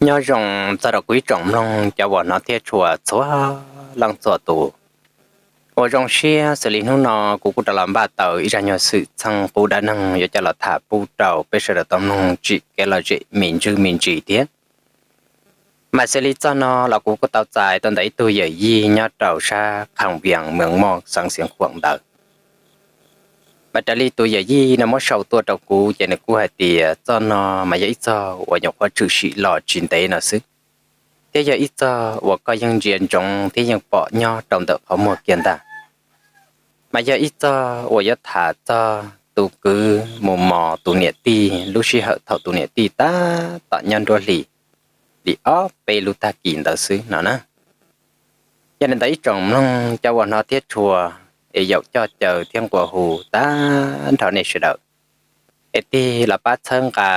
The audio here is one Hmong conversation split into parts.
Nyob zoo txog rau kuv ib tsoom mloog cov uas hnov thiab tshua txhua leej txhua tus. Ua zoo siab xws li hnub no kuv kuj rov los npaj tau ib zaj nyuag xwm txheej qub dab neeg yuav coj los tham pub rau peb sawv daws tau mloog tsim kev lom zem me ntsis me ntsis thiab. Mas xws li txoj no los kuv kuj tau txais tau ntawm ib tug yawm yij nyob rau sab Kham Vias, Mees Moj, xeev Xiav Khuam ntawd. Mas raws li tus yawm yij no muab sau tuaj rau kuv ces nws kuj hais tias txoj no mas yog ib txoj uas nyuam qhuav tshwm sim los tsis ntev no xwb, thiab yog ib txoj uas koj yeej ntsia ntsoov thiab yeej pom nyob rau ntawm qhov muag kiag ntag. Mas yog ib txoj uas yuav tham txog tus kwv mus mos tus niam tij lub sij hawm thaum tus niam tij tab tom nyob nruab hlis li ob peb lub tag kis ntawd xwb no na. Yog li ntawd ib tsoom mloog cov uas hnov thiab tshua es yaum coj caw thiab nqua hu tag nrho nej sawv daws es tig los pab txhawb nqa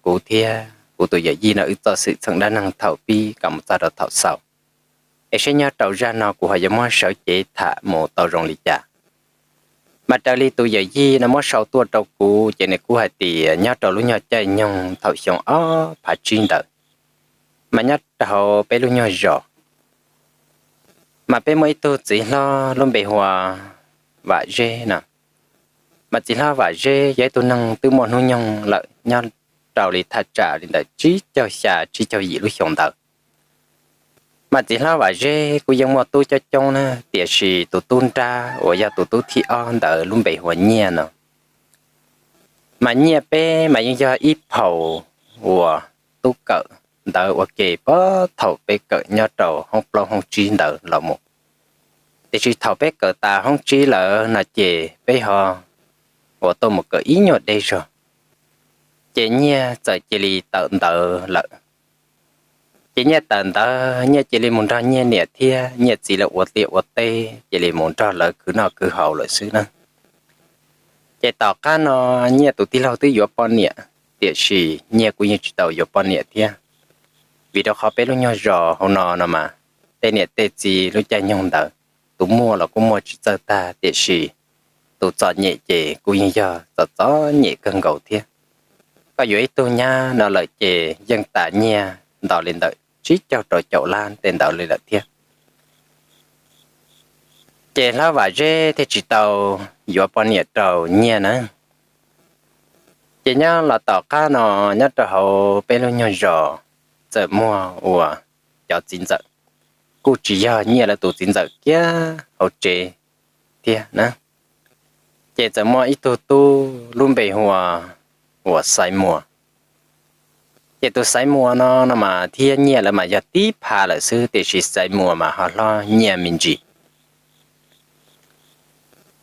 kuv thiab kuv tus yawm yij no wb txoj xwm txheej dab neeg thaum pib kom mus txog rau thaum xaus, es seb nyob rau zaj no kuv ho yuav muab sawv cev tham mus tau zoo li cas. Mas raws li tus yawm yij no muab sau tuaj rau kuv ces nws kuj hais tias nyob rau lub nyuag caij nyoog thaum xyoo ob phav tsib ntawd, mas nyob rau hauv peb lub nyuag zos mas peb muaj ib tug txiv hlob lub npe hu ua Vam Zeb no. Mas txiv hlob Vam Zeb yog ib tug neeg twb muaj hnub nyoog lawm nyob rau li thaj tsam li ntawm tsib caug xya tsib caug yim lub xyoo ntawd. Mas txiv hlob Vam Zeb kuj yeej muaj tub coob coob na, tiam sis tus tub nrab uas yog tus tub thib ob ntawd lub npe hu ua Nyiaj no, mas Nyiaj peb mas yeej yog ib phaum uas tub kawm ntawv ua ke puag thaum peb kawm nyob rau hoob plaub hoob tsib ntawd los mus. Tiam sis thaum peb kawm tas hoob tsib lawm no ces peb ho uas tuaj mus kawm ib nyuag deb zog, ces Nyiaj txawm cia li tawm ntawv lawm. Ces Nyiaj tawm ntawv, Nyiaj cia li mus nrog Nyiaj niam thiab Nyiaj txiv lawv ua liaj ua teb, cia li mus nrog lawv khwv noj khwv haus lawm xwb na. Ces tom qab no Nyiaj tus tij laug twb yuav poj niam, tiam sis Nyiaj kuj yeej tsis tau yuav poj niam thiab, vim rau qhov peb lub nyuag zos hauv no no mas tej niam tej txiv lub caij nyoog ntawd tus muaj los kuj muaj tsis txawj tag, tiam sis tus txom nyem ces kuj yeej yog txom txom nyem kawg nkaus thiab. Koj yuav ib tug nyab no lawm ces yeej tas nyiaj nto li ntawm tsib caug rau caum lab tej ntawd li lawm thiab. Ces hlob Vam Zeb thiaj tsis tau yuav poj niam rau Nyiaj na. Ces nyob los tom qab no nyob rau hauv peb lub nyuag zos txawm muaj uas cov txiv ntxawm, kuj tsis yog Nyiaj lawv tus txiv ntxawm kiag hauv tsev thiab na. Ces txawm muaj ib tug tub lub npe hu ua Xaiv Muas. Ces tus Xaiv Muas no no mas thiab Nyiaj lawv mas yog tib pha lawm xwb, tiam sis Xaiv Muas mas ho hlob Nyiaj me ntsis.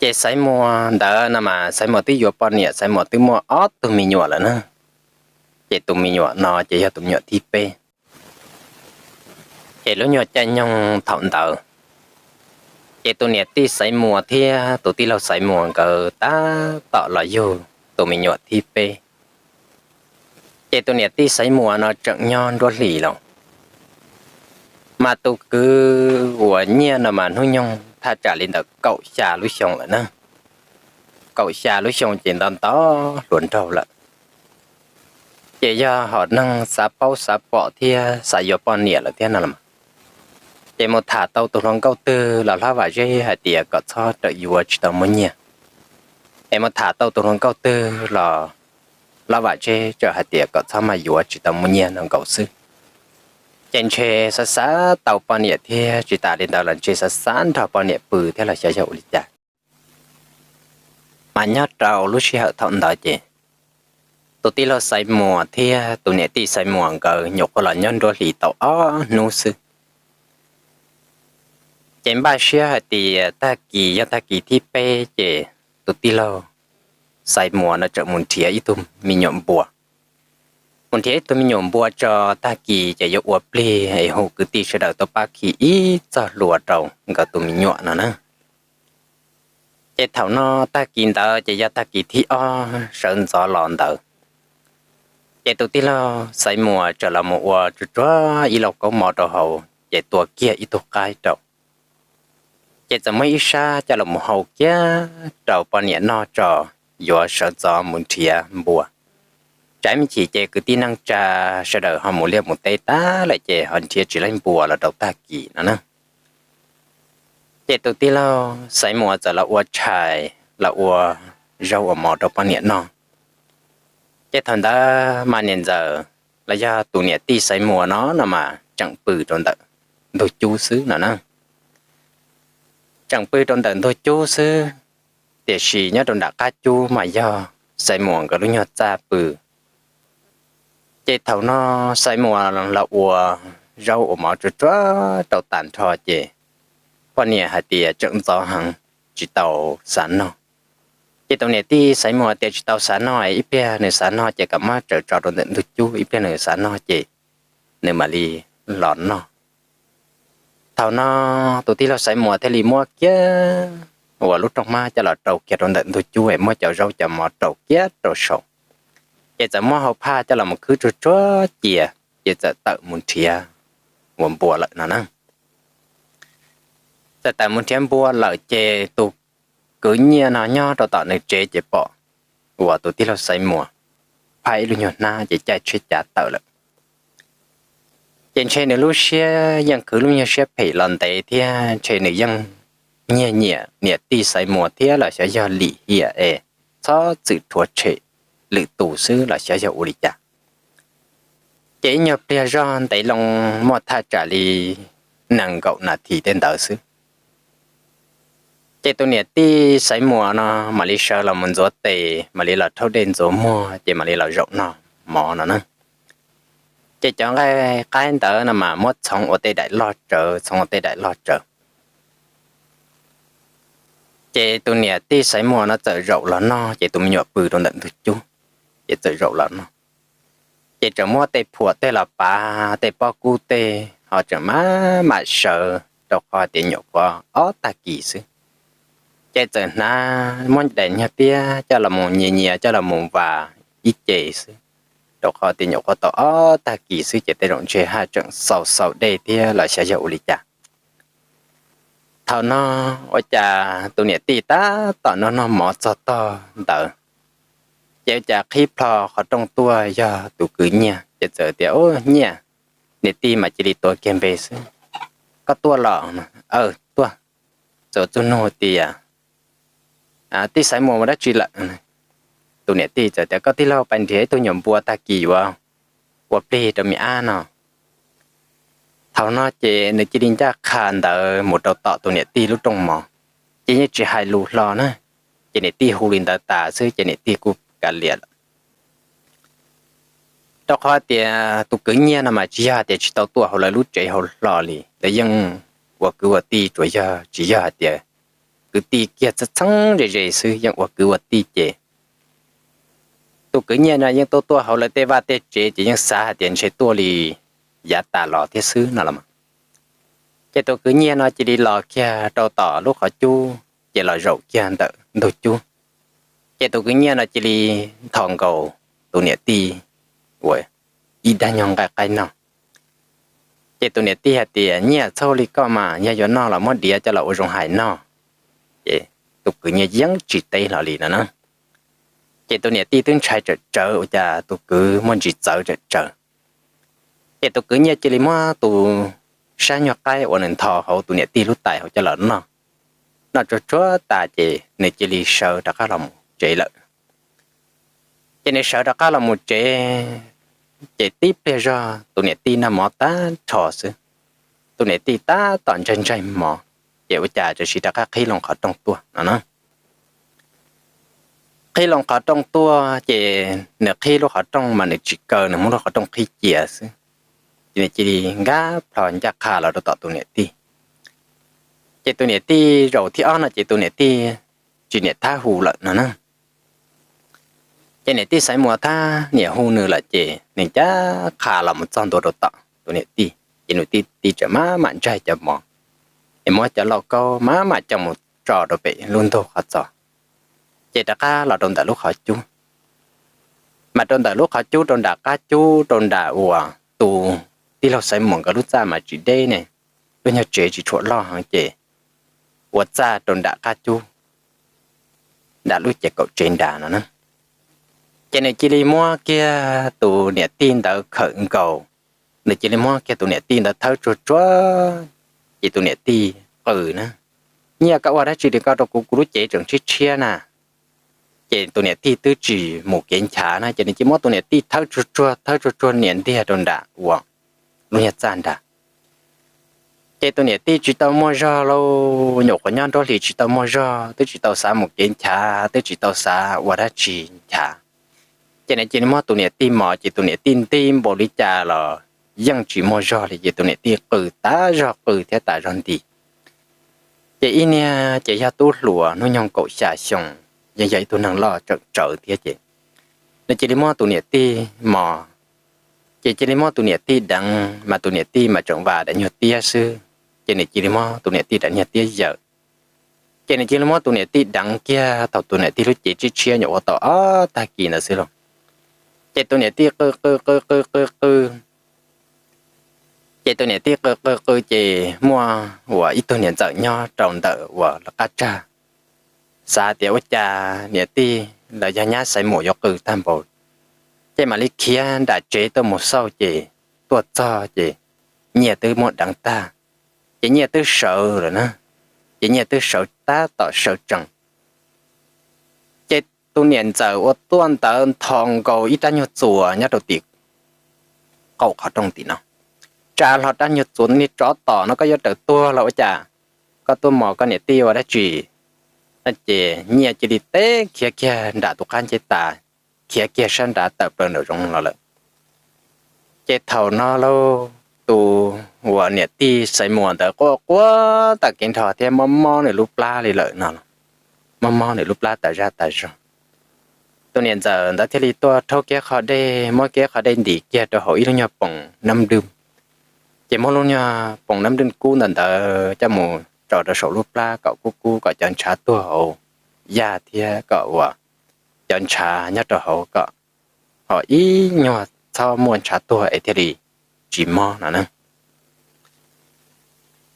Ces Xaiv Muas ntawd no mas Xaiv Muas twb yuav poj niam, Xaiv Muas twb muaj ob tug me nyuam lawm na. Ces tus me nyuam no ces yog tus me nyuam thib peb. Ces lub nyuag caij nyoog thaum ntawd, ces tus niam tij Xaiv Muas thiab tus tij laug Xaiv Muas nkawd tab tom los yug tus me nyuam thib peb. Ces tus niam tij Xaiv Muas no tseem nyob nruab hlis los, mas tus kwv uas Nyiaj no mas hnub nyoog thaj tsam li ntawm kaum xya lub xyoo lawm na. Kaum xya lub xyoo ces nto nto hluas nraug lawm. Ces yog hom neeg xav paub xav pom thiab xav yuav poj niam lawm thiab no los, ces mus tham tau tus hluas nkauj twg los hlob Vam Zeb hais tias kom txhob rawm yuav tsis tau muaj nyiaj. Es mus tham tau tus hluas nkauj twg los hlob Vam Zeb txawm hais tias kom txhob mas yuav tsis tau muaj nyiaj no nkaus xwb. Ces ntshe xav xav tau poj niam thiab tsis tas li ntawd los ntshe xav xav nrog poj niam pw thiab los xyov yog ua li cas. Mas nyob rau lub sij hawm thaum ntawd ces tus tij laug Xaiv Muas thiab tus niam tij Xaiv Muas nkawd nyuam qhuav los nyob nruab hlis tau ob hnub xwb. Ces npaj siab hais tias tag kis yog tag kis thib peb ces tus tij laug Xaiv Muas no tseem mus nrhiav ib tug me nyuam npua. Mus nrhiav ib tug me nyuam npua tso, tag kis ces yuav ua plig es hu kwv tij sawv daws tuaj pab khi ib txoj hlua rau nkawd tus me nyuam no na. Ces thaum no tag kis ntawd ces yog tag kis thib ob sawv ntxov los ntawd, ces tus tij laug Xaiv Muas txawm los mus ua tsuag tsuag ib lauj kaub mov rau hauv ces tua kiag ib tug qaib rau. Ces txawm muab ib sab coj los mus hau kiag rau poj niam noj tso, yuav sawv ntxov mus nrhiav npua. tsam me chim ces kwv tij neej tsa sawv daws ho mus liaj mus teb tag lawm ces ho nrhiav tsis laib npua los rau tag kis no na. Ces tus tij laug Xaiv Muas txawm los ua tshais los ua zaub ua mov rau poj niam noj. Ces thaum ntawd mas niam ntxawm los yog tus niam tij Xaiv Muas no no mas tseem pw rau ntawm ntug cub xwb no na. Tseem pw rau ntawm ntug cub xwb, tiam sis nyob rau nram qab cub mas yog Xaiv Muas nkawd lub nyuag txaj pw. Ces thaum no Xaiv Muas los ua zaub ua mov tsuag tsuag rau tas nrho ces poj niam hais tias tseem ntxov heev, tsis tau xav noj. Ces tus niam tij Xaiv Muas tias tsis tau xav noj, ib pliag nws xav noj ces kam muab tsaws tso rau ntawm ntug cub, ib pliag nws xav noj ces nws mam li los noj. Thaum no tus tij laug Xaiv Muas thiaj li muab kiag uas lub rooj hmab coj los rau kiag rau ntawm ntug cub es muab cov zaub cov mov rau kiag rau saum. Ces txawm muab hauv phaj coj los mus khwb tsuag tsuag cia, ces txawm tawm mus nrhiav uas npua lawm no na. Txawm tawm mus nrhiav npua lawm ces tus kwv Nyiaj no nyob rau tom nws tsev ces pom uas tus tij laug Xaiv Muas phaj ib lub nyuag hnab ces caij tsheb cav tawm lawm. Ces ntshe nws lub siab yeej khwv lub nyuag siab phem los ntev thiab ntshe nws yeej nyiag nyiam niam tij Xaiv Muas thiab los xyov yog lim hiam es txhob txwm rhuav tshem lwm tus xwb los xyov yog ua li cas. Ces ib nyuag pliag zog ntev loo muaj thaj tsam li nees nkaum nas this tej ntawd xwb, ces tus niam tij Xaiv Muas no mam li sawv los mus ntxuav tes, mam li los rhaub dej ntxuav muag ces mam li los zaum noj mov no na. Ces cov nqaij qaib ntawd no mas muab txhoov ua tej daim loj tsawv, txhoov ua tej daim loj tsawv. Ces tus niam tij Xaiv Muas no txawm zaum los noj, ces tus me nyuam pw rau ntawm ntug cub, ces txawm zaum los noj. Ces tseem muab tej phuam tej los pav, tej pob kub tej ho tseem maj mam sawv rau qhov tias nyuam qhuav ob tag kis xwb. Ces txawm hnav muab daim nyuag tiab coj los mus nyias nyias coj los mus vas ib ce xwb, rau qhov tias nyuam qhuav tau ob tag kis xwb ces tej zaum ntshe haj tseem xaus xaus dej thiab los xyov yog ua li cas. Thaum no ua cas tus niam tij tab tom noj noj mov txog tog ntawd, ces ua cas qhib plho qhov rooj tuaj yog tus kwv Nyiaj, ces txawm tias, Ub, Nyiaj. Niam tij mas cia li tuav kiag npe xwb, Koj tuaj los? Aw, tuaj. Txawm txug nug tias, Tij Xaiv Muas ua dab tsi lawm? Tus niam tij txawm tias, Koj tij laug pais nrhiav ib tug nyuam npua tag kis yuav ua plig rau me ab no. Thaum no ces nws cia li ncaj qha ntawd mus rau tom tus niam tij lub rooj mov, ces yeej tsis hais lus hlo na. Ces niam tij hu li ntawd tas xwb ces niam tij kuj kav liam lawm. Rau qhov tias tus kwv Nyiaj no mas tsis yog hais tias tsis tau tuaj hauv lawv lub tsev hauv hlo li, lawv yeej ua kwv ua tij, tsuas yog tsis yog hais tias kwv tij kiag txheeb txheeb ze ze xwb, yeej ua kwv ua tij ces tus kwv Nyiaj no yeej tuaj tuaj hauv lawv tej vaj tej tsev ces yeej xav hais tias ntshe tuaj li yav tas los thiab xwb no los mas. Ces tus kwv Nyiaj no cia li los kiag rau tom lub qhov cub ces los zaum kiag ntawm ntug cub. Ces tus kwv Nyiaj no cia li nthos nkaus tus niam tij uas ib daig nyuag nqaij qaib noj. Ces tus niam tij hais tias, Nyiaj, txhob li koj mas, yog yuav noj los muab diav coj los ua zoo hais noj. Ces tus kwv Nyiaj yeej tsis teb hlo li no na. Ces tus niam tij twb ntshai tsawm tsawv ua cas tus kwv muaj ntsis txawv tsawm tsawv. Ces tus kwv Nyiaj cia li muab tus sab nyuag qaib uas nws nthos hauv tus niam tij lub tais hauv coj los noj. Noj tsuag tsuag tas ces nws cia li sawv rov qab los mus tsev lawm. Ces nws sawv rov qab los mus tsev, ces tib pliag zog tus niam tij noj mov tag nrho xwb, tus niam tij tab tom ntsaig ntsaig mov, ces ua cas tam sim rov qab qhib loo qhov rooj tuaj no na. Qhib loo qhov rooj tuaj ces nws qhib lub qhov rooj mas nws tsis kaw, nws muab lub qhov rooj qhib cia xwb, ces nws cia li nkag plho ncaj qha los rau tom tus niam tij. Ces tus niam tij zaum thib ob no ces tus niam tij tsis niam thab hu lawm no na. Ces niam tij Xaiv Muas thab niam hu nws lawm ces nws ncaj qha los mus txog ntua rau tom tus niam tij, ces nws tij tseem maj mam ntsaig cov mov, es muab cov lauj kaub maj mam coj mus tso rau pem lub ntug qhov txos, ces rov qab los rau ntawm lub qhov cub. Mas rau ntawm lub qhov cub rau nram qab cub rau nram uas tus tij laug Xaiv Muas nkawd lub txaj mas tsis deb ne, lub nyuag tsev tsis tshua loj heev ces ua txaj rau nram qab cub, nram lub ces kaum tsev nrad no na. Ces nws cia li muab kiag tus niam tij ntawd khawm nkaus, nws cia li muab kiag tus niam tij ntawd thawb tsuag tsuag, ces tus niam tij qw na, Nyiaj, koj ua dab tsi li koj rau kuv, kuv lub cev tseem tshiab tshiab na? Ces tus niam tij twb tsis mus kev nchav na, ces nws cia li muab tus niam tij thawb tsuag tsuag, thawb tsuag tsuag nias ntiag rau nram uas lub nyuag txaj nrag. Ces tus niam tij tsis tau muaj zog lauj, nyuam qhuav nyob nruab hlis tsis tau muaj zog, twb tsis tau xav mus kev nchav, twb tsis tau xav ua dab tsi nchav. Ces nws cia li muab tus niam tij mos, ces tus niam tij nti npaum li cas los yeej tsis muaj zog li, ces tus niam tij qw tas zog qw thiab tas zog nti. Ces ib niag ces yog tub hluas hnub nyoog kaum xya xyoo, yeej yog ib tug neeg loj tseem tsawv thiab, ces nws cia li muab tus niam tij mos, ces cia li muab tus niam tij deev, mas tus niam tij mas tseem vam daim nyuag tiab xwb, ces nws cia li muab tus niam tij daim nyuag tiab yawm. Ces nws cia li muab tus niam tij deev kiag thaum tus niam tij lub cev tshiab tshiab, nyuam qhuav tau ob tag kis ntawd xwb lauj. Ces tus niam tij qw qw qw qw qw qw, ces tus niam tij qw qw qw ces muaj uas ib tug niam ntxawm nyob rau ntawm uas lawv qab tsag, xav tias ua cas niam tij los yog nyab Xaiv Muas yuav qw tag npaum, ces mam li khiav nram tsev tuaj mus xauj, ces tuaj txog ces Nyiaj twb muab deev tag, ces Nyiaj twb sawv lawm na, ces Nyiaj twb sawv tab tom sawv tsees. Ces tus niam ntxawm uas tuaj ntawd nthos nkaus ib rab nyuag txuas nyob rau tim qaum qhov rooj tim no, tsa hlo rab nyuag txuas, Niag tsov tom no, koj yuav raws tuag los ua cas? Koj tuaj mos koj niam tij ua dab tsi? No ces Nyiaj cia li teb khiav kiag nram tus qab ncej tas, khiav kiag sab nrad tawm plaws nraum zoov los lawm. Ces thaum no lauj, tus uas niam tij Xaiv Muas ntawd quaj quaj tag kev nrho thiab mob mob nws lub plab li lawm no, mob mob nws lub plab tas zaj tas zog. Tus niam ntxawm ntawd thiaj li tuaj rhaub kiab qho dej, muab kiab qho dej ntim kiag rau hauv ib lub nyuag poos nab dwj, ces muab lub nyuag poos nab dwj kub ntawm ntawd coj mus tso rau saum lub plab kom kub kub kom cov ntshav tuag hauv yaj thiab kom uas cov ntshav nyob rau hauv kom ho ib nyuag txhob muaj ntshav tuag es thiaj li tsis mob no na.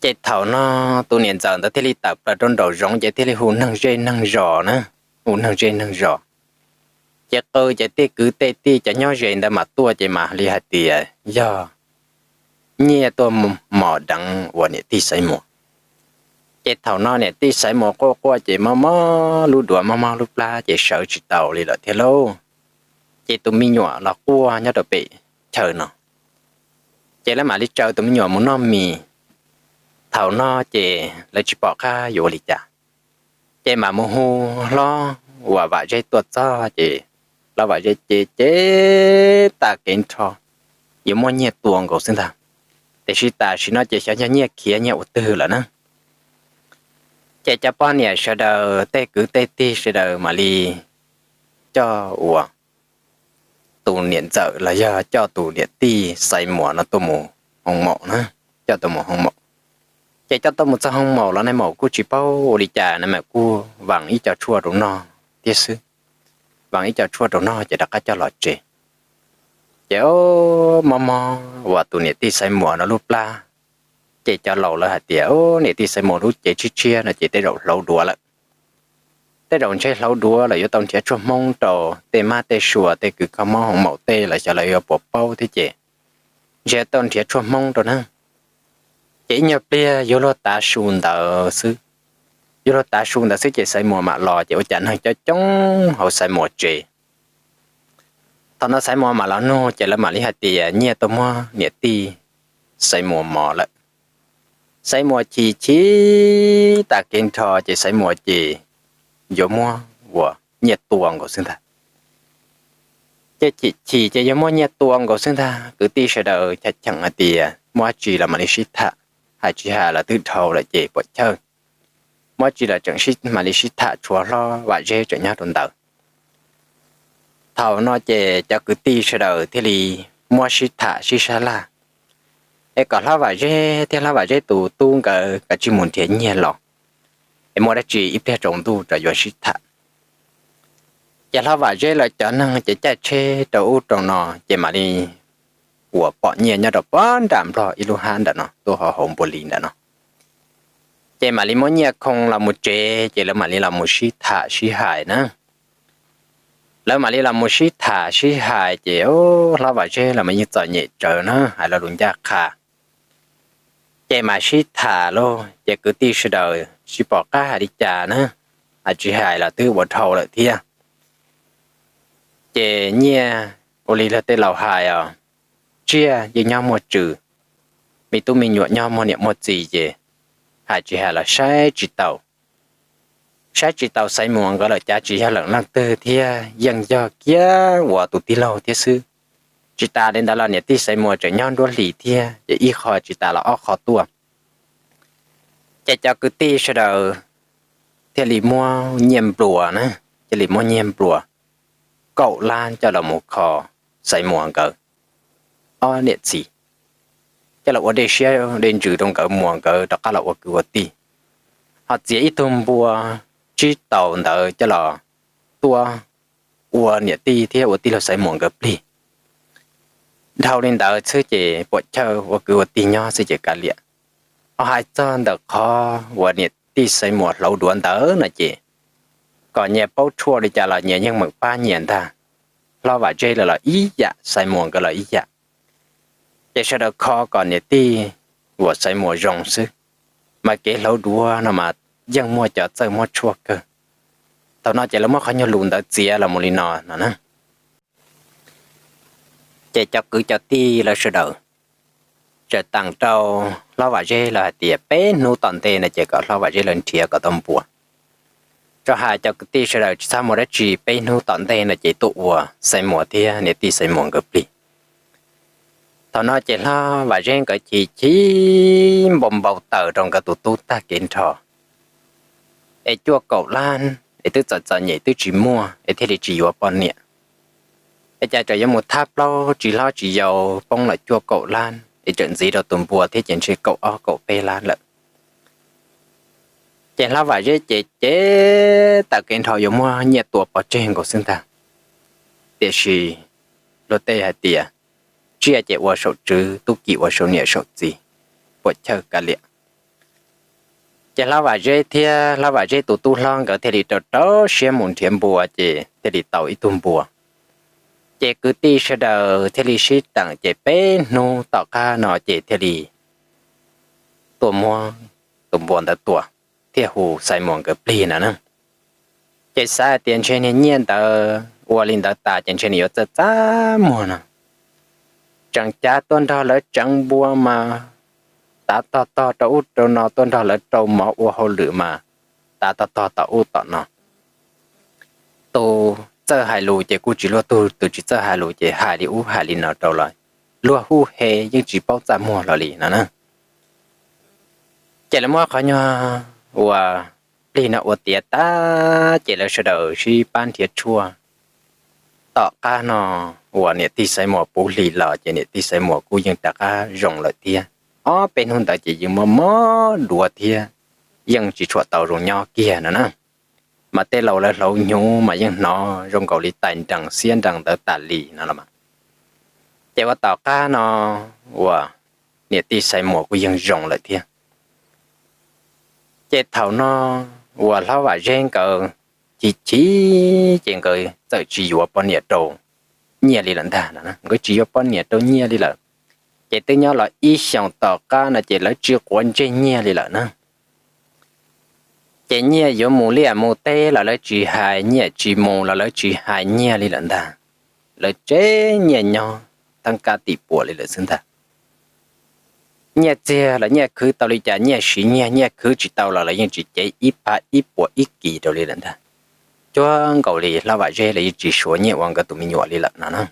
Ces thaum no tus niam ntxawm ntawd thiaj li tawm plaws rau nraum zoov ces thiaj li hu neeg zej neeg zos na, hu neeg zej neeg zos. Ces qw ces tej kwv tej tij cov nyob ze ntawd mas tuaj ces mam li hais tias yog Nyiaj tuaj mos deev uas niam tij Xaiv Muas. Ces thaum no niam tij Xaiv Muas quaj quaj ces mob mob lub duav mob mob lub plab ces sawv tsis tau li lawm thiab lauj. Ces tus me nyuam los quaj nyob rau pem chaw no, ces lawv mam li tsaws tus me nyuam mus noj mis. Thaum no ces lawv tsis pom qab yuav ua li cas, ces mam mus hu hlob uas Vam Zeb tuaj txog ces hlob Vam Zeb ces ces tag kev nrho yuav muab Nyiaj tua nkaus xwb ntag. Tiam sis tam sim no ces xyov yog Nyiaj khiav Nyiaj ua twg lawm na. Ces cov poj niam sawv daws tej kwv tej tij sawv daws mam li coj uas tus niam ntxawm los yog coj tus niam tij Xaiv Muas no tuaj mus hoo maum na, coj tuaj mus hoo maum. Ces coj tuaj mus txog hoo maum los nais maum kuj tsis paub ua li cas, nais maum kuj vaas ib co tshuaj rau noj thiab xwb, vaas ib co tshuaj rau noj ces rov qab coj los tsev. Ces mob mob uas tus niam tij Xaiv Muas no lub plab, ces cov laus lawv hais tias niam tij Xaiv Muas lub cev tshiab tshiab no ces tej zaum hlauv duav lawm. Tej zaum ntshe hlauv duav lawm yuav tau nrhiav tshuaj hmoob rau tej mab tej sua tej kws kho mob hoo maum tej los xyov lawv yuav puas paub thiab ces ntshe tau nrhiav tshuaj hmoob rau na. Ces ib nyuag pliag yuav luag tav su ntawd xwb, yuav luag tav su ntawd xwb ces Xaiv Muas mam los ces ua cas neeg coob coob hauv Xaiv Muas tsev. Thaum no Xaiv Muas mam los nug ces lawv mam li hais tias Nyiaj tuaj muab niam tij Xaiv Muas mos lawm. Xaiv Muas chim chim tas kev nrho ces Xaiv Muas ces yuav muab uas Nyiaj tua nkaus xwb ntag. Ces chim chim ces yuav muab Nyiaj tua nkaus xwb ntag. Kwv tij sawv daws cheem hais tias muaj dab tsi los mam li sib tham, hais tsis hais los twb dhau lawm ces puam chawj, muaj dab tsi los tseem mam li sib tham, tshuav hlob Vam Zeb tseem nyob rau ntawd. Thaum no ces cov kwv tij sawv daws thiaj li muab sib tham sib sab laj es kom hlob Vam Zeb thiab hlob Vam Zeb tus tub nkawd kav tsij mus nrhiav Nyiaj los es muaj dab tsi ib pliag tsaus ntuj rov yuav sib tham. Ces hlob Vam Zeb lawv cov neeg ces caij tsheb rau ub rau no ces mam li uas pom Nyiaj nyob rau pog nram Nplog ib lub hab ntawm no tuaj hauv hauv Npua Lis ntawm no. Ces mam li muab Nyiaj khoo los mus tsev ces lawv mam li los mus sib tham sib hais na. Lawv mam li los mus sib tham sib hais ces hlob Vam Zeb los mas yeej txom nyem tsawv na, hais lo lus ncaj qha. Ces mam sib tham lauj, ces kwv tij sawv daws tsis pom qab hais li cas na, hais tsis hais los twb ua dhau lawm thiab. Ces nyiaj ua li luag tej laus hais os, tsiaj yeej nyob muaj tswv, me tub me nyuam nyob muaj niam muaj txiv ces hais tsis hais los saib tsis taus. Saib tsis taus Xaiv Muas nkawd lawm, cav tsis yog leej twg thiab, yeej yog kiag uas tus tij laug thiab xwb. Tsis tas li ntawd los niam tij Xaiv Muas tseem nyob nruab hlis thiab, ces ib qho tsis tas los ob qho tuaj. Ces cov kwv tij sawv daws thiaj li muab nyiaj nplua na, thiaj li muab nyiaj nplua kaum lab coj los mus kho Xaiv Muas nkawd ob niam txiv, coj los ua dej siab dej ntsws rau nkawd muas nkawd rov qab los ua kwv ua tij. Ho txiav ib tug npua tsib taus ntawd coj los tuaj ua niam tij thiab ua tij laug Xaiv Muas nkawd plig. Dhau li ntawd xwb ces puam chawj ua kwv ua tij nyob xwb ces kav liam. Ho hais txog ntawm qhov uas niam tij Xaiv Muas hlauv duav ntawd no ces kom nyias paub tshuaj li cas los nyias yeej meem pab nyias ntag. Hlob Vam Zeb lawv los ib yam, Xaiv Muas nkawd los ib yam. Ces sawv daws kho kom niam tij uas Xaiv Muas zoo xwb, mas kev hlauv duav no mas yeej muaj cov txawj muaj tshuaj kawg. Thaum no ces lawv muab qhov nyuag lus ntawd txiav los mus li no no na. Ces cov kwv cov tij lawv sawv daws txawm teem rau hlob Vam Zeb lawv hais tias peb hnub tom ntej no ces kom hlob Vam Zeb lawv nrhiav kom tau npua. Tso hais cov kwv tij sawv daws tsis txhob muaj dab tsi, peb hnub tom ntej no ces tuaj ua Xaiv Muas thiab niam tij Xaiv Muas nkawd plig. Thaum no ces hlob Vam Zeb nkawd chim chim npau npau taws rau nkawd tus tub tag kev nrho, es cuaj kaum lab es twb txom txom nyem twb tsis muaj es thiaj li tsis yuav poj niam. Es cas tseem yuav mus thab plaub tsis hlob tsis yau poob lawm cuaj kaum lab es tseem ntxiv rau tus npua thiab ces ntshe kaum ob kaum peb lab lawm. Ces hlob Vam Zeb ces cev taws kev nrho yuav muab nyiaj tua pov tseg nkaus xwb ntag. Tiam sis luag tej hais tias tsiaj ces ua saum tswv, tub ki ua saum niam saum txiv, puam chawj kav liam. Ces hlob Vam Zeb thiab hlob Vam Zeb tus tub hlob nkawd thiaj li rau rau siab mus nrhiav npua ces thiaj li tau ib tug npua. Ces kwv tij sawv daws thiaj li sib teem ces peb hnub tom qab no ces thiaj li tuaj muab tus npua ntawd tua, thiaj hu Xaiv Muas nkawd plig no na. Ces xav hais tias ntshe niag nyiaj ntawd ua li ntawd tas ces ntshe nws yuav txaj txaj muag no. Tseem cav tuaj nrog lawv tseev npua mas tav tog tog rau ub rau no, tuaj nrog lawv rau mov ua hauj lwm mas tav tog tog tom ub tom no. Tus txawj hais lus ces kuj tsis luaj tug, tus tsis txawj hais lus ces hais li ub hais li no rau lawv, luag hu he yeej tsis paub txaj muag hlo li no na. Ces lawv muab qhov nyuag uas plig no ua tiav tas ces lawv sawv daws sib pab nrhiav tshuaj. Tom qab no uas niam tij Xaiv Muas puv hlis los ces niam tij Xaiv Muas kuj yeej rov qab zoo lawm thiab. Ob peb hnub ntawd ces yeej mob mob duav thiab, yeej tsis tshua tau zoo nyob kiag no na. Mas tej laus lawv hlauv hnyuv mas yeej hnov zoo nkaus li tais nrees xiab nrees ntawd tas li no los mas. Ces ua tom qab no uas niam tij Xaiv Muas kuj yeej zoo lawm thiab. Ces thaum no uas hlob Vam Zeb nkawd chim chim ces nkawd txawm tsis yuav poj niam rau Nyiaj li lawm ntag no, nkawd tsis yuav poj niam rau Nyiaj li lawm. Ces twb nyob los ib xyoos tom qab no ces lawv tsis quav ntsej Nyiaj li lawm na. Ces Nyiaj yuav mus liaj mus teb los lawv tsis hais, Nyiaj tsis mus los lawv tsis hais Nyiaj li lawm ntag. Lawv tseb Nyiaj nyob thab kab tim puas li lawm xwb ntag. Nyiaj txiag los Nyiaj khwv tau li cas Nyiaj siv Nyiaj, Nyiaj khwv tsis tau los lawv yeej tsis cev ib phab ib puas ib kis rau li lawm ntag. Cuag nkaus li hlob Vam Zeb los yeej tsis suav Nyiaj ua nkawd tus me nyuam li lawm no na.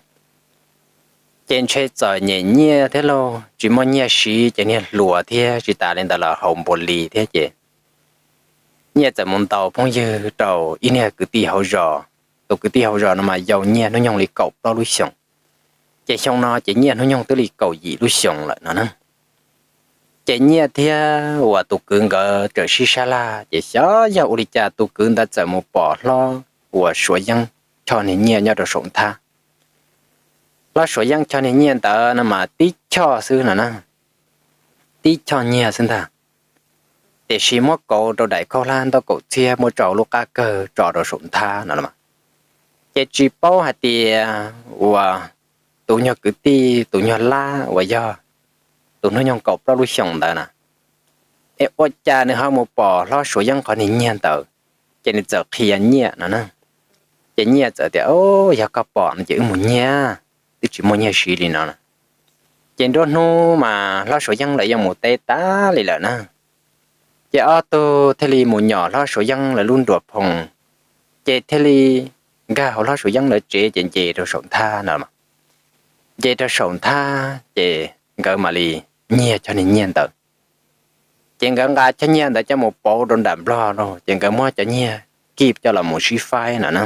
Ces ntshe txom nyem Nyiaj thiab lauj, tsis muaj Nyiaj siv ces niag hluas thiab, tsis tas li ntawd los haus npua li thiab ces Nyiaj txawm mus ntaus phooj ywg rau ib niag kwv tij hauv zos. Tus kwv tij hauv zos no mas yau Nyiaj hnub nyoog li kaum plaub lub xyoos, ces xyoo no ces Nyiaj hnub nyoog twb li kaum yim lub xyoos lawm no na. Ces Nyiaj thiab uas tus kwv nkawd txawm sib sab laj ces xyov yog ua li cas tus kwv ntawd txawm mus pom hlob uas Suav Yeeb choj niag Nyiaj nyob rau saum nthab. Hlob Suav Yeeb choj niag Nyiaj ntawd no mas tib choj xwb no na, tib choj Nyiaj xwb ntag. Tiam sis muab kauv rau daim khaub hlab ntaub kaum txhiab muab tso lub qab kawg tso rau saum nthab no los mas. Ces tsis paub hais tias uas tus nyuag kwv tij, tus nyuag lab uas yog tus hnub nyoog kaum plaub lub xyoos ntawd na, es ua cas nws ho mus pom hlob Suav Yeeb qhov niag nyiag ntawd, ces nws txawm qhia Nyiaj no na. Ces Nyiaj txawm tias, Yog koj pom no ces wb mus nyiag, twb tsis muaj nyiaj siv li no. Ces nruab hnub mas hlob Suav Yeeb lawv yeej mus teb tas li lawm na. Ces ob tug thiaj li mus nyom hlob Suav Yeeb lawv lub nruas phoo, ces thiaj li nkag hauv hlob Suav Yeeb lawv tsev ces nce rau saum nthab no. Nce rau saum nthab ces nkawd mam li nyiag cov niag nyiaj ntawd. Ces nkawd nqa cov nyiaj ntawd coj mus pauv rau nram Nplog lawm, ces nkawd muab cov nyiaj kib coj los mus sib faib no na.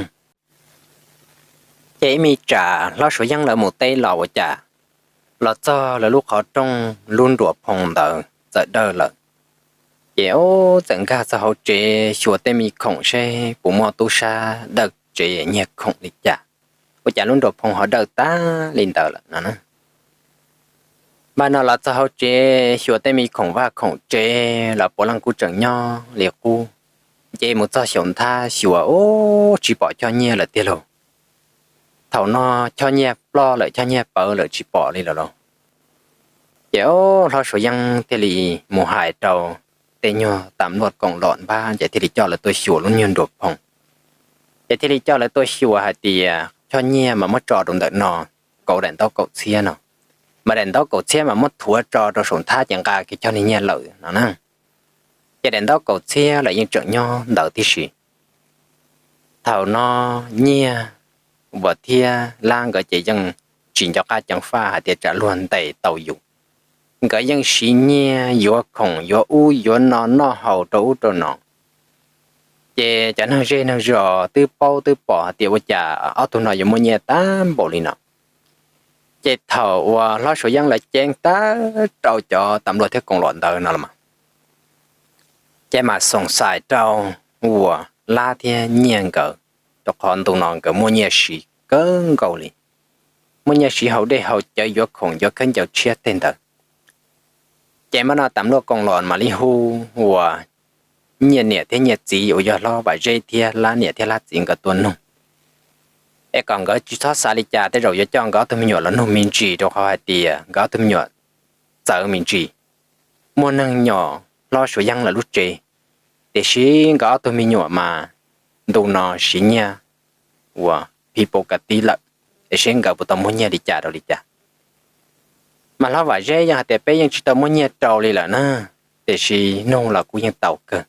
Ces ib me tsam hlob Suav Yeeb lawv mus teb los ua cas, los txog lawv lub qhov rooj lub nruas phoo ntawd txawm dawj lawm. Ces txawm nkag txog hauv tsev xyuas tej me khoom seb puas muaj tub sab dawj tsev nyiag khoom li cas, ua cas lub nruas phoo ho dawj tag li ntawd lawm no. Npaj no los txog hauv tsev xyuas tej me khoom vaj khoom tsev los puav leej kuj tseem nyob li qub. Nce mus txog xyaum nthab xyuas, ub, tsis pom choj nyiaj lawm tiag lauj. Thaum no choj nyiaj ploj lawm, choj nyiaj pawv lawm, tsis pom li lawm lauj. Ces hlob Suav Yeeb thiaj li mus hais rau tej nyuag tam luaj koom los npab, ces thiaj li coj lawv tuaj xyuas lub nyuag nruas phoo. Ces thiaj li coj lawv tuaj xyuas hais tias choj nyiaj mas muab tso rau ntawm no, kauv daim ntaub kaum txhiab no, mas daim ntaub kaum txhiab mas muab thuav tso rau saum nthab ces nqa kiag choj niag nyiaj lawm no na. Ces daim ntaub kaum txhiab lawm yeej tseem nyob ntawd tib si. Thaum no Nyiaj uas thiab Lab nkawd ces yeej tsis nco qab ceev faj hais tias tsam luag ntes tau yus. Nkawd yeej siv nyiaj yuav khoom yuav ub yuav no noj haus rau ub rau no. Ces cov neeg zej neeg zos twb paub twb pom hais tias ua cas ob tug no yuav muaj nyiaj tag npaum li no. Ces thaum uas hlob Suav Yeeb lawv ceeb tag rau cov tam luaj thiab koom los ntawd no los mas, ces mam xoom xais rau uas Lab thiab Nyiaj nkawd, rau qhov ntu no nkawd muaj nyiaj siv kawg nkaus li, muaj nyiaj siv haus dej haus cawv yuav khoom yuav khaub ncaws tshiab tej ntawd. Ces mam no tam luaj koom los mam li hu uas Nyiaj niam thiab Nyiaj txiv uas yog hlob Vam Zeb thiab Lab niam thiab Lab txiv nkawd tuaj nug, es kom nkawd tsis txhob xav li cas, tej zaum yuav coj nkawd ob tug me nyuam los nug me ntsis, rau qhov hais tias nkawd ob tug me nyuam txawv me ntsis. Muaj neeg nyom hlob Suav Yeeb lawv lub tsev, tiam sis nkawd ob tug me nyuam mas ntu no siv nyiaj uas phij pau ka tib lawm, es seb nkawd puas tau muaj nyiaj li cas rau li cas. Mas hlob Vam Zeb yeej hais tias peb yeej tsis tau muaj nyiaj rau li lawm na, tiam sis nug los kuj yeej tau kawg.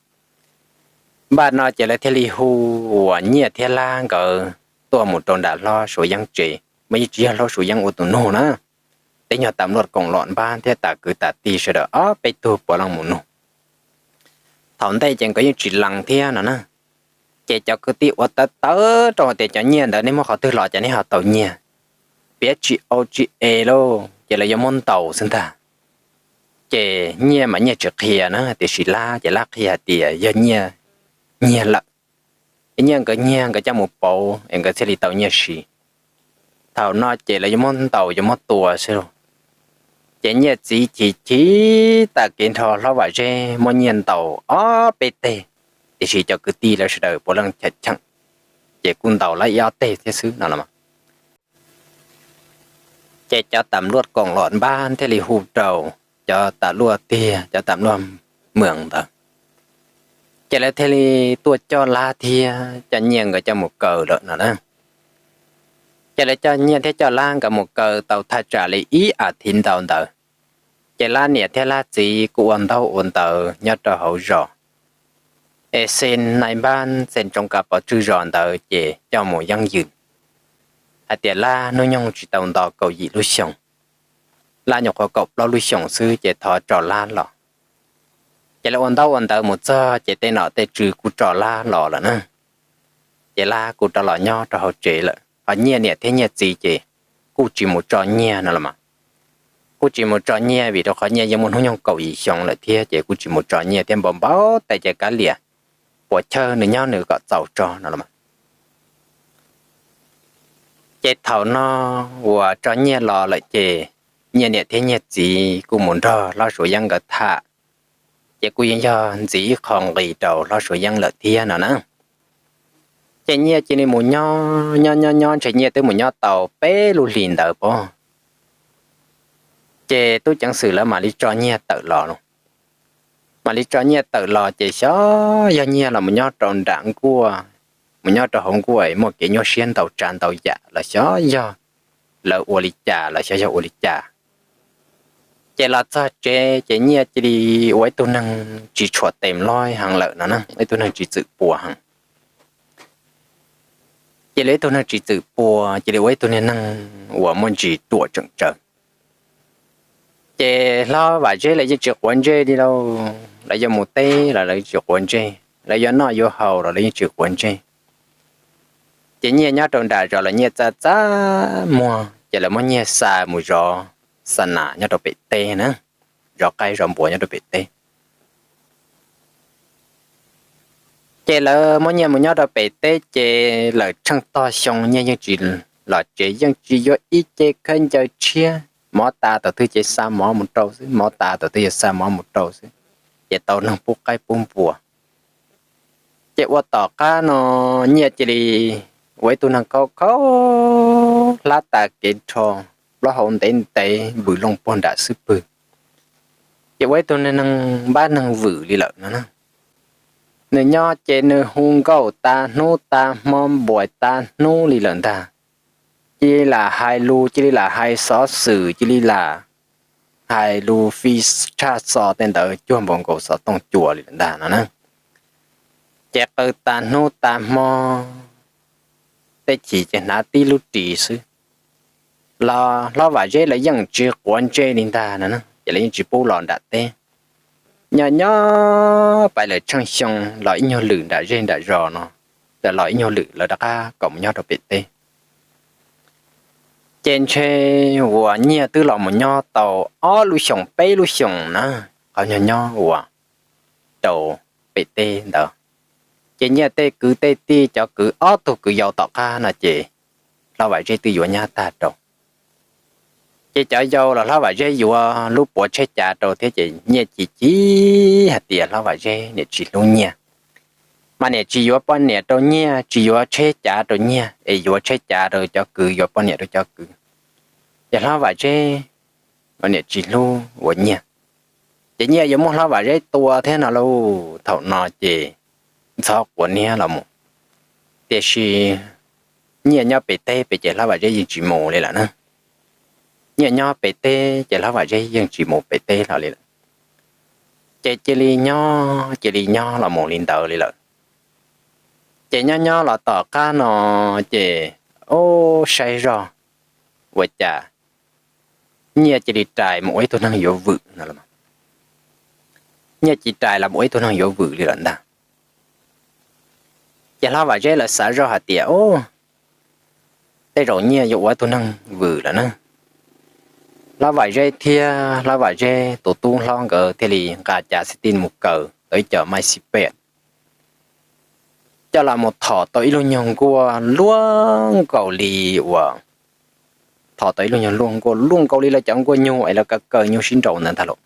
Npaj no ces lawv thiaj li hu uas Nyiaj thiab Lab nkawd tuaj mus rau nram hlob Suav Yeeb tsev, mas yeej tsis yog hlob Suav Yeeb ua tus nug na, tej nyuag tam luaj koom los npab thiab tas kwv tas tij sawv daws ob peb tug puav leej mus nug. Thaum ntej ces nkawd yeej tsis lees thiab no na. Ces cov kwv tij ua tawv tawv rau hais tias cov nyiaj ntawd nej muab qhov twg los ces nej ho tau nyiaj, piav tsis au tsis es lauj, ces lawv yuav muab ntaus xwb ntag. Ces Nyiaj mas Nyiaj tsis qhia na, tiam sis Lab ces Lab qhia hais tias yog Nyiaj nyiag lawm, es Nyiaj nkawd nyiag nkawd coj mus pauv es nkawd thiaj li tau nyiaj siv. Thaum no ces lawv yuav muab ntaus yuav muab tua xwb lauj. Ces Nyiaj txiv chim chim tag kev nrho hlob Vam Zeb muab Nyiaj ntaus ob peb teg, tiam sis cov kwv tij lawv sawv daws puav leej cheem cheem, ces kuj ntaus lawv ib ob teg thiab xwb no los. Ces cov tam luaj koom los npab thiaj li hu rau cov tam luaj tiag, cov tam luaj mws ntawd, ces lawv thiaj li tuaj coj Lab thiab coj Nyiaj nkawd coj mus kaw lawm no na. Ces lawv coj Nyiaj thiab coj Lab nkawd mus kaw tau thaj tsam li ib as thiv ntau ntawd, ces Lab niam thiab Lab txiv kuj ua ntaub ua ntawv nyob rau hauv zos, es xes nais npab xes ntsoov kav pov tswj zos ntawd ces coj mus yeeb yws hais tias Lab hnub nyoog tsis tau nto kaum yim lub xyoo, Lab nyuam qhuav kaum plaub lub xyoos xwb ces thov tso Lab los. Ces lawv ua ntaub ua ntawv mus txog ces tej nom tej tswv kuj tso Lab los lawm na. Ces Lab kuj rov los nyob rau hauv tsev lawm, ho Nyiaj niam thiab Nyiaj txiv ces kuj tsis mus tso Nyiaj no los mas. Kuj tsis mus tso Nyiaj vim rau qhov Nyiaj yeej muaj hnub nyoog kaum yim xyoo lawm thiab, ces kuj tsis mus tso Nyiaj thiab, npau npau tes ces kav liam, puas chawj nws nyob nws kom txaus tso no los mas. Ces thaum no uas tso Nyiaj los lawm ces Nyiaj niam thiab Nyiaj txiv kuj mus nrog hlob Suav Yeeb nkawd tham, ces kuj yeej yog ntxiv ib qho nqi rau hlob Suav Yeeb lawm thiab no na. Ces Nyiaj cia li mus nyob nyob nyob nyob ntshe Nyiaj twb mus nyob tau peb lub hlis ntawd pob, ces tub ceev xwm lawv mam li tso Nyiaj tawm los. Mam li tso Nyiaj tawm los ces xyov yog Nyiaj los mus nyob rau nram nkuaj, mus nyob rau hauv nkuaj muaj kev nyuaj siab ntau tsav ntau yam los xyov yog lawv ua li cas los xyov yog ua li cas. Ces los txog tsev ces Nyiaj cia li ua ib tug neeg tsis tshua tes loj heev lawm no na, ib tug neeg tsis txwm puas heev. Cia li ib tug neeg tsis txwm puas, cia li ua ib tug niag neeg uas muaj ntsis ruam tseem tsawv. Ces hlob Vam Zeb lawv yeej tsis quav ntsej li lauj, lawv yuav mus teb los lawv tsis quav ntsej, lawv yuav noj yuav haus los lawv yeej tsis quav ntsej. Ces Nyiaj nyob rau nram zos los Nyiaj txaj txaj muag ces lawv muab Nyiaj xa mus zov xa nas nyob rau pem teb na, zov qaib zov npua nyob rau pem teb. Ces lawv muab Nyiaj mus nyob rau pem teb ces lawm tsheej tog xyoo Nyiaj yeej tsis los tsev, yeej tsis yuav ib ce khaub ncaws tshiab, mov tas thaum twg ces xa mov mus rau xwb, mov tas thaum twg ces xa mov mus rau xwb, ces tau neeg pub qaib pub npua. Ces ua tom qab no Nyiaj cia li ua ib tug neeg khaub khaub hlab tas kev nrho, plaub hau ntev ntev vwm loo puag nram xub pwg. Ces ua ib tug neeg npab neeg vwm li lawm no na. Nws nyob ces nws hu nkauj tas hnub tas hmo npuais tas hnub li lawm ntag. Cia li lam hais lus, cia li lam hais xov xwm, cia li lam hais lus fi tshaj xo tej ntawd cuag npaum nkaus xov tooj cua li lawm ntag no na. Ces qw tas hnub tas hmo, tej chim ces hnav tib lub ris xwb. Los hlob Vam Zeb lawv yeej tsis quav ntsej li ntag no, ces lawv yeej tsis pub los nram teb. Nyob nyob pais lawm tsheej xyoo los ib nyuag lwm nram zej nram zos no, lawv los ib nyuag lwm lawv rov qab kom mus nyob rau pem teb. Ces ntshe uas Nyiaj twb los mus nyob tau ob lub xyoos peb lub xyoos na, qhov nyob nyob uas rau pem teb ntawd. Ces Nyiaj tej kwv tej tij cov kwv ob tug kwv yau tom qab no ces hlob Vam Zeb twb yuav nyab tag rau. Ces cov yau los hlob Vam Zeb yuav lub puav tsheb cav rau thiab ces Nyiaj chim chim hais tias hlob Vam Zeb niam tsis hlub Nyiaj, mas niam tsis yuav poj niam rau Nyiaj, tsis yuav tsheb cav rau Nyiaj, es yuav tsheb cav rau cov kwv, yuav poj niam rau cov kwv. Ces hlob Vam Zeb niam tsis hlub ua Nyiaj, ces Nyiaj yuav muab hlob Vam Zeb tua thiab no lauj. Thaum no ces ntxhov quav niab los mus. Tiam sis Nyiaj nyob pem teb pem ces hlob Vam Zeb yeej tsis mus li lawm na. Nyiaj nyob pem teb ces hlob Vam Zeb yeej tsis mus pem teb hlo li lawm. Ces cia li nyob cia li nyob los mus li ntawd li lawm. Ces nyob nyob los tom qab no ces, ub, saib zoj ua cas Nyiaj cia li rais mus ua ib tug neeg yuav vwm no. Nyiaj cia li rais los mus ua ib tug neeg yuav vwm li lawm ntag. Ces hlob Vam Zeb lawv xav zoj hais tias, ub, tej zaum Nyiaj yuav ua ib tug neeg vwm lawm na. Hlob Vam Zeb thiab hlob Vam Zeb tus tub hlob nkawd thiaj li nqa cav xib tij mus kaw tau ib co maiv xib pej coj los mus thom tau ib lub nyuag nkuaj luaj nkaus li uas, thom tau ib lub nyuag luaj nkuaj luaj nkaus li lawv cov nkuaj nyuj es lawv kaw kaw nyuj sib nraus ntawd ntag lauj.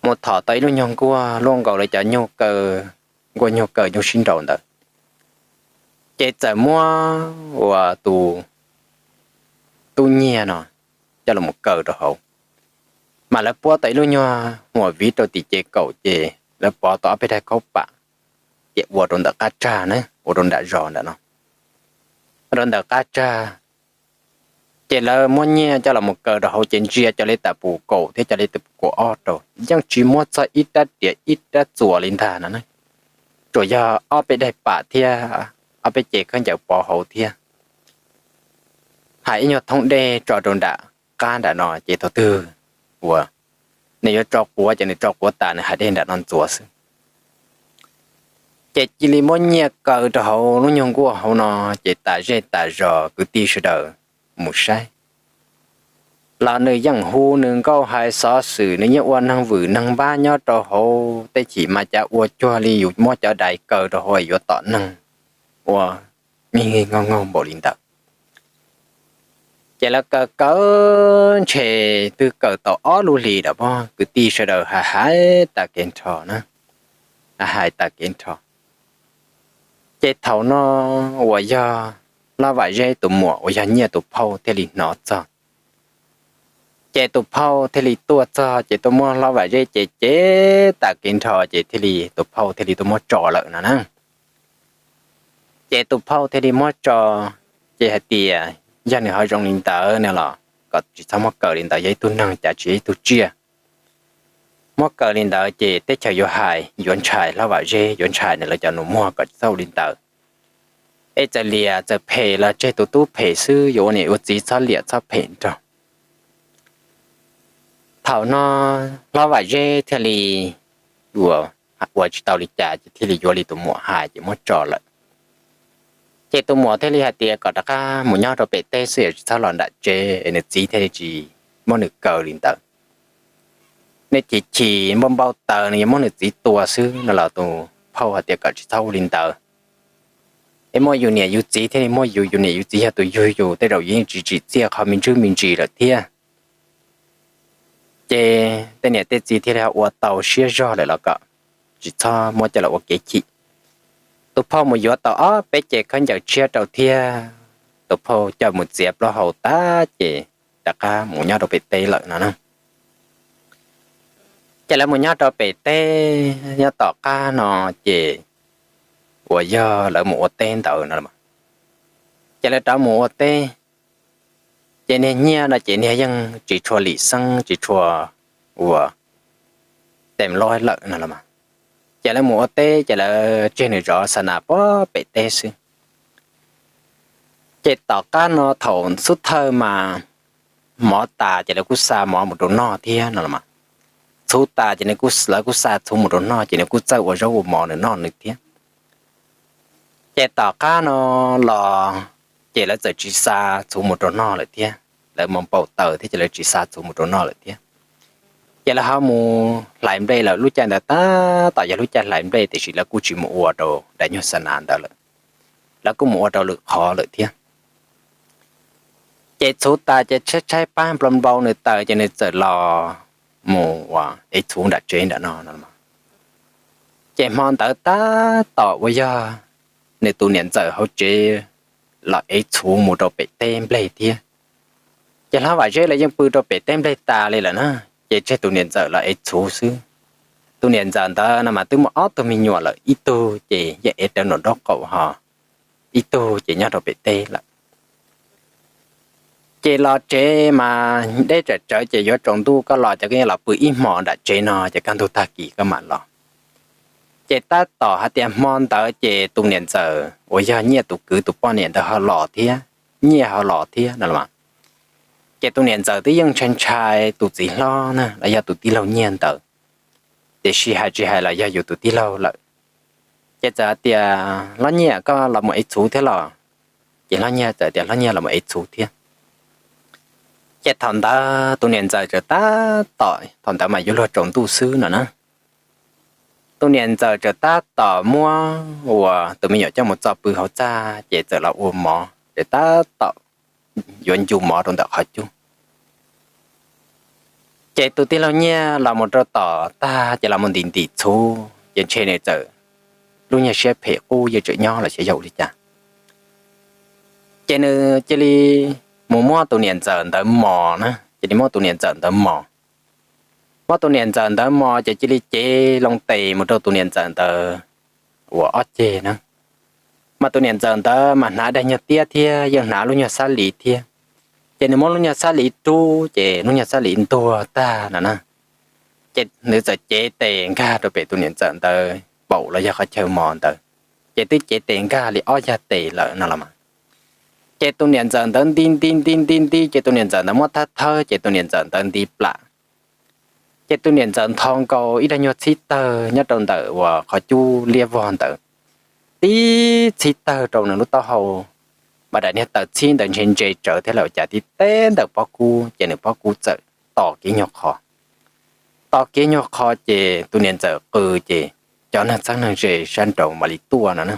Mus thom tau ib lub nyuag nkuaj luaj nkaus lawv cov nyuj kaw, nkuaj nyuj kaw nyuj sib nraus ntawd, ces txawm muab uas tus tub Nyiaj no coj los kaw rau hauv. Mas lawv puab tau ib lub nyuag huam viv rau tim ces kaum ces lawv pov tau ob peb daim khaub pam, ces ua rau ntawm qab tsag na, ua rau nram zos ntawm no, ua rau ntawm qab tsag. Ces lawv muab Nyiaj coj los mus kaw rau hauv ces ntsia cov li tas pus kaum thiab cov li tas pus kaum ob rau yeej tsis muab txog ib rab riam ib rab txuas li ntag no. Tsuas yog ob peb daim pam thiab ob peb cev khaub ncaws pov hauv thiab, hais ib nyuag thoob dej tso rau nram qab nram no ces thaum twg uas nws yuav tso quav ces nws tso quav tas nws hais dej nram no ntxuav xwb. Ces cia li muab Nyiaj kaw rau hauv lub nyuag nkuaj hauv no, ces tas zej tas zos kwv tij sawv daws mus saib los nws yeej hu nws nkauj hais xov xwm, nws yeej ua neeg vwm neeg npab nyob rau hauv tej chim mas cas ua cuag li yus muab cov dais kaw rau hauv yuav tom neeg ua mi nkaug nkaug npaum li ntawd. Ces lawv kaw kaw ntshe twb kaw tau ob lub hlis lawm pob, kwv tij sawv daws hais hais tas kev nrho na, hais hais tas kev nrho. Ces thaum no uas yog Hlob Vam Zeb tus muam uas yog Nyiaj tus phauj thiaj li hnov txog. Ces tus phauj thiaj li tuaj txog ces tuaj muab Hlob Vam Zeb ces cev tas kev nrho ces thiaj li tus phauj thiaj li tuaj muab tso lawm no na. Ces tus phauj thiaj li muab tso, ces hais tias yog nws ho zoo li ntawd no los kom tsis txhob muab kaw li ntawd, yog ib tug neeg cas tsis yog ib tug tsiaj. Muab kaw li ntawd ces teb chaws yuav hais, yuav ntshai Hlob Vam Zeb, yuav ntshai nws lawv cov nus muag, kom tsis txhob ua li ntawd. Es txawm liam txawm phem los tseg tus tub phem xwb, yuav ua niam ua txiv txhob liam txhob phem nrog. Thaum no Hlob Vam Zeb thiaj li ua, ua tsis tau li cas ces thiaj li yuav li tus muam hais ces muab tso lawm. Ces tus muam thiaj li hais tias kom rov qab mus nyob rau pem teb xwb, tsis txhob los nram tsev, nws txiv thiaj li tsis muab nws kaw li ntawd. Nws chim chim npau npau taws nws yuav muab nws txiv tua xwb no los tus phauj hais tias kom tsis txhob ua li ntawd. Es muaj yus niam yus txiv thiaj li muaj yus, yus niam yus txiv yog tus yug yus, tej zaum yus yeej tsis tsim txiaj qhov me ntsis me ntsis lawm thiab. Ces tej niam tej txiv thiaj li ho ua tau siab zog lawm los kom tsis txhob muab coj los ua kev chim. Tus phauj mus yuav tau ob peb ce khaub ncaws tshiab rau thiab, tus phauj coj mus txiav plaub hau tag ces rov qab mus nyob rau pem teb lawm no na. Ces lawv mus nyob rau pem teb, nyob tom qab no ces uas yog lawv mus ua teb ntawd no, ces lawv rov mus ua teb. Ces niag Nyiaj no ces niag yeej tsis tshua lim xeeb, tsis tshua ua tes loj lawm no los mas. Ces lawv mus ua teb ces lawv tseg nws zov xa nas pem teb xwb. Ces tom qab no thaum xub thawj mas mov tas ces lawv kuj xa mov mus rau noj thiab no los mas. Txhuv tas ces lawv kuj xa txhuv mus rau noj, ces nws kuj txawj ua zaub ua mov nws noj nws thiab. Ces tom qab no los ces lawv txawm tsis xa txhuv mus rau noj lawm thiab, lawv mus npau taws thiab ces lawv tsis xa txhuv mus rau noj lawm thiab. Ces lawv ho mus hlais nplej lawm, lub caij ntawd tab tom yog lub caij hlais nplej tiam sis lawv kuj tsis mus ua rau daim nyuag xa nas ntawd lawm, lawv kuj mus ua rau lwm qhov lawm thiab. Ces txhuv tas ces tshaib tshaib pab npau npau nws taws ces nws txawm los mus ua ev txhuv nram tsev nram no no. Ces hmo ntawd tab tom uas yog nws tus niam ntxawm hauv tsev los ev txhuv mus rau pem teb nplej thiab. Ces Hlob Vam Zeb los yeej pw rau pem teb nplej tas li lawm na, ces tseg tus niam ntxawm los ev txhuv xwb. Tus niam ntxawm ntawd no mas twb muaj ob tug me nyuam lawm, ib tug ces yeej ev rawv nraum nraub qaum ho ib tug ces nyob rau pem teb lawm. Ces los tsev mas deb tsawm tsawv ces yuav tsaus ntuj, koj los ces koj los pw ib hmos nram tsev no ces kaj ntug tag kis koj mam los. Ces tab tom hais tias hmo ntawd ces tus niam ntxawm uas yog Nyiaj tus kwv tus poj niam ntawd ho los thiab, Nyiaj ho los thiab no los. Ces tus niam ntxawm twb yeej ntshai ntshai tus txiv hlob na los yog tus tij laug Nyiaj ntawd, tiam sis hais tsis hais los yog yus tus tij laug lawm. Ces txawm hais tias, Hlob Nyiaj, koj los mus ev txhuv thiab los? Ces Hlob Nyiaj txawm tias, Hlob Nyiaj los mus ev txhuv thiab. Ces thaum ntawd tus niam ntxawm txawm tab tom, thaum ntawd mas yuav luag tsaus ntuj xwb no na, tus niam ntxawm txawm tab tom muab uas tus me nyuam coj mus txo pw hauv txaj ces txawm los ua mov ces tab tom yuav ncu mov rau ntawm qhov cub. Ces tus tij laug Nyiaj los mus rau tom tag ces los mus ntim ntim txhuv ces ntshe nws txawm lub nyuag siab phem qub yeej tseem nyob los xyov yog ua li cas. Ces nws cia li mus muab tus niam ntxawm ntawd mos na, cia li muab tus niam ntxawm ntawd mos. Muab tus niam ntxawm ntawd mos ces cia li cev loo tes mus rau tus niam ntxawm ntawd uas ob ceg na. Mas tus niam ntxawm ntawd mas hnav daim nyuag tiab thiab yeej hnav lub nyuag xab lis thiab. Ces nws muab lub nyuag xab lis rub ces lub nyuag xab lis ntuag tag no na. Ces nws txawm cev tes nkag rau pem tus niam ntxawm ntawd paum los yog qhov chaw mos ntawd, ces twb cev tes nkag li ob yag tes lawm no los mas. Ces tus niam ntxawm ntawd nti nti nti nti nti ces tus niam ntxawm ntawd muab thawb thawb ces tus niam ntxawm ntawd nti plam. Ces tus niam ntxawm ntho nkaus ib daim nyuag txhib tawg nyob rau ntawm uas qhov cub liab vog ntawd, tib txhib tawg rau nws lub taub hau, mas daim niag taws txhib ntawd ntshe ntse tsawv thiab lawm cas tib teb ntawm pob kub ces nws pob kub txawm to kiag nyuag qho. To kiag nyuag qho ces tus niam ntxawm qw ces cov neeg txheeb neeg ze sab nraud mam li tuaj no na.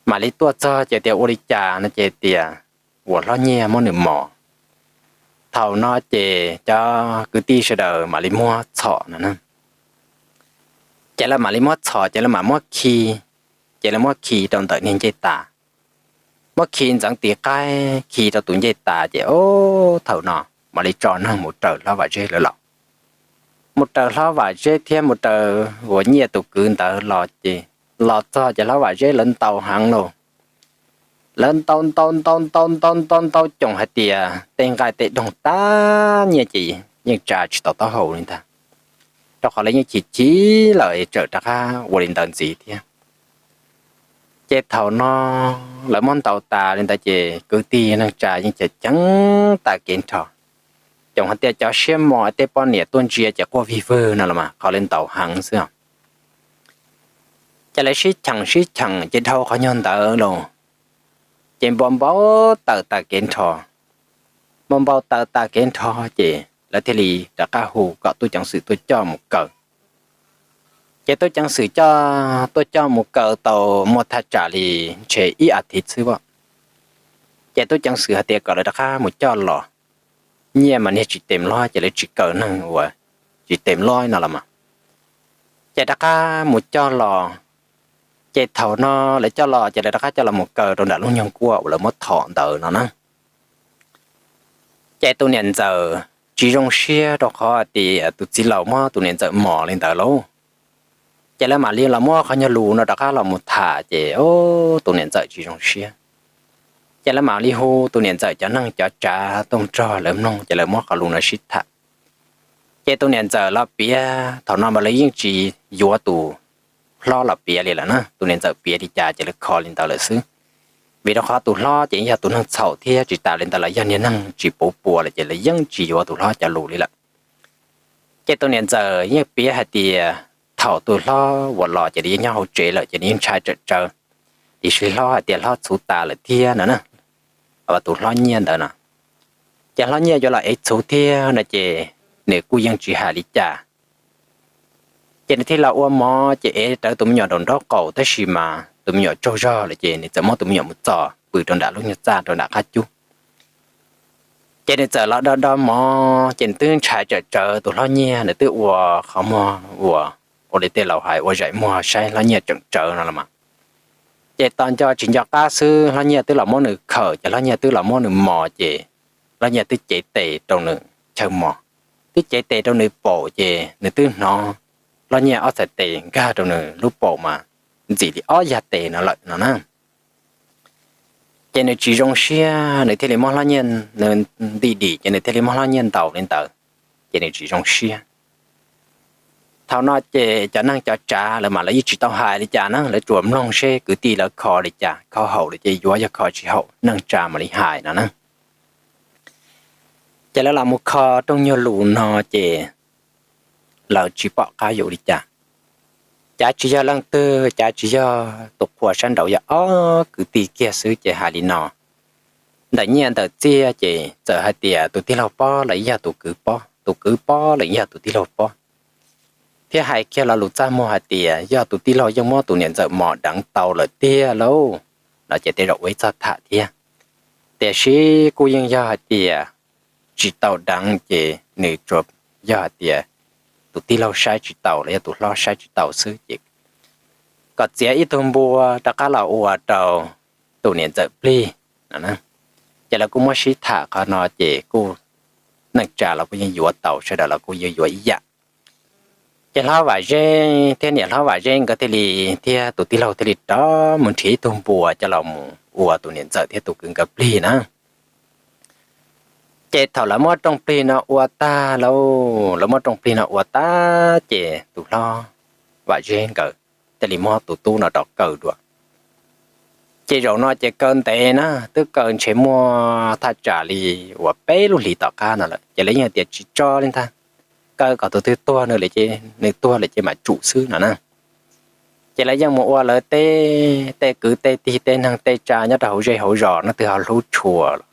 Mam li tuaj txog ces tias ua li cas no ces tias uas Hlob Nyiaj muab nws mos. Thaum no ces cov kwv tij sawv daws mam li muab txhom no na. Ces lawv mam li muab txhom ces lawv mam muab khi. ces lawv muab khi rau ntawm niag ncej tas. Muab khi ntxeev tis qaib khi rau tus ncej tas ces ob thaum no mam li tso neeg mus raws hlob Vam Zeb lawv los. Mus raws hlob Vam Zeb thiab mus raws uas Nyiaj tus kwv ntawd los ces los txog ces hlob Vam Zeb lawv ntaus heev lauj. Lawv ntaus ntaus ntaus ntaus ntaus ntaus ntaus coom hais tias tej nqaij tej doog tag nyiaj ces yeej tsa tsis tau taub hau li ntag, rau qhov lawv yeej chim chim lawm tsawm rov qab ua li ntawd ntxiv thiab. Ces thaum no lawv muab ntaus tas li ntawd ces kwv tij neej tsa yeej cheem ceeb tag kev nrho. Coom hais tias cov siab mos tej poj niam tuaj ntsia ces quaj vig vwg no los mas qhov li ntaus heev xwb. Ces lawv sib cheem sib cheem ces dhau qhov nyuag ntawd los ces npau npau taws tag kev nrho. Npau npau taws tag kev nrho ces lawv thiaj li rov qab hu kom tub ceev xwm tuaj coj mus kaw. Ces tub ceev xwm coj tuaj coj mus kaw tau muaj thaj tsam li ntshe ib as thiv xwb. Ces tub ceev xwm hais tias kom lawv rov qab mus coj los, nyiaj mas niag tsis tes hlob ces lawv tsis kaw neeg uas tsis tes hlob no los mas. Ces rov qab mus coj los, ces thaum no lawv coj los ces lawv rov qab coj los mus kaw rau nram lub nyuag nkuaj uas lawv muab thom ntawd no na. Ces tus niam ntxawm tsis zoo siab rau qhov tias tus txiv laus muab tus niam ntxawm mos li ntawd lauj. Ces lawv mam li los muab qhov nyuag lus no rov qab los mus tham ces tus niam ntxawm tsis zoo siab. Ces lawv mam li hu tus niam ntxawm cov neeg cov tsav tuaj nrog lawv mloog ces lawv muab qhov lus no sib tham. Ces tus niam ntxawm los piav thaum no mas lawv yeej tsis yuav tus hlob los piav li lawm na, tus niam ntxawm piav li cas ces lawv kho li ntawd lawm xwb. Vim rau qhov tus hlob ces yog tus neeg txhaum thiab tsis tas li ntawd los yog niag neeg tsis puv pua lawm ces lawv yeej tsis yuav tus hlob cov lus li lawm. Ces tus niam ntxawm yeej piav hais tias thaum tus hlob uas los ces nws yeej nyob hauv tsev lawm ces nws yeej ntshai tsawm tsawv, tiam sis hlob hais tias hlob txhuv tas lawm thiab no na. Tus hlob Nyiaj ntawd no, ces hlob Nyiaj yuav los ev txhuv thiab no ces nws kuj yeej tsis hais li cas. Ces nws thiaj los ua mov ces ev rawv tus me nyuam nraum nraub qaum tab sis mas tus me nyuam tsaug zog lawm ces nws txawm muab tus me nyuam mus txo pw rau nram lub nyuag txaj rau nram qab cub. Ces nws txawm los do do mov ces nws twb ntshai tsawm tsawv, tus hlob Nyiaj nws twb ua qhov muag uas ua li tej laus hais ua zaim muag saib hlob Nyiaj tseem tsawv no los mas. Ces tos nco tsis nco qab xwb hlob Nyiaj twb los muab nws khawm ces hlob Nyiaj twb los muab nws mos ces hlob Nyiaj twb cev tes rau nws chaw mos, twb cev tes rau nws paum ces nws twb hnov hlob Nyiaj ob txhais tes nkag rau nws lub paum mas ntxim li ob yag tes no lawm no na. Ces nws tsis zoo siab nws thiaj li muab hlob Nyiaj, nws nti dim ces nws thiaj li muab hlob Nyiaj ntaus li ntawd, ces nws tsis zoo siab. Thaum no ces cov neeg cov tsav lawv mas lawv yeej tsis tau hais li cas na, lawv tsuas mloog seb kwv tij lawv kho li cas, kho haum lawm ces yuav, yog kho tsis haum neej tsa mam li hais no na. Ces lawv los mus kho rooj nyuag lus no ces lawv tsis pom qab yuav li cas. Cav tsis yog leej twg, cav tsis yog tus qhua sab nraud, yog ob kwv tij kiag xwb ces hais li no. Ntawm nyiaj ntawm txiaj ces txawm hais tias tus tij laug pob los yog tus kwv pob, tus kwv pob los yog tus tij laug pob. Thiab hais kiag lo lus txaj muag hais tias yog tus tij laug yeej muab tus niam ntxawm mos deev tau lawm tiag lauj, no ces tej zaum ua ib txoj tham thiab. Tiam sis kuj yeej yog hais tias tsis tau deev ces nws tsuas yog hais tias tus tij laug saib tsis taus los yog tus hlob saib tsis taus xwb ces kom txiav ib tug npua rov qab los ua rau tus niam ntxawm plig no. Ces lawv kuj muab sib tham qhov no ces kuj neej tsa los kuj yeej yuav tau, sawv daws los kuj yeej yuav ib yam. Ces hlob Vam Zeb thiab niam hlob Vam Zeb nkawd thiaj li, thiab tus tij laug thiaj li rov mus nrhiav ib tug npua coj los mus ua tus niam ntxawm thiab tus kwv nkawd plig na. Ces thaum lawv muab rooj plig no ua tag lauj, lawv muab rooj plig no ua tag ces tus hlob Vam Zeb nkawd thiaj li muab tus tub no rov kaw dua. Ces zaum no ces kaw ntev na, twb kaw ntshe muaj thaj tsam li uas peb lub hlis tom qab no lawm ces lawv yeej tias tsis tso li ntag, kaw kom tus twg tuag nws lawm ces nws tuag lawm ces mam tsum xwb no na. Ces lawv yeej mus ua lawv tej, tej kwv tej tij tej neeg tej tsa nyob rau hauv zej hauv zos no twg ho hlub tshua los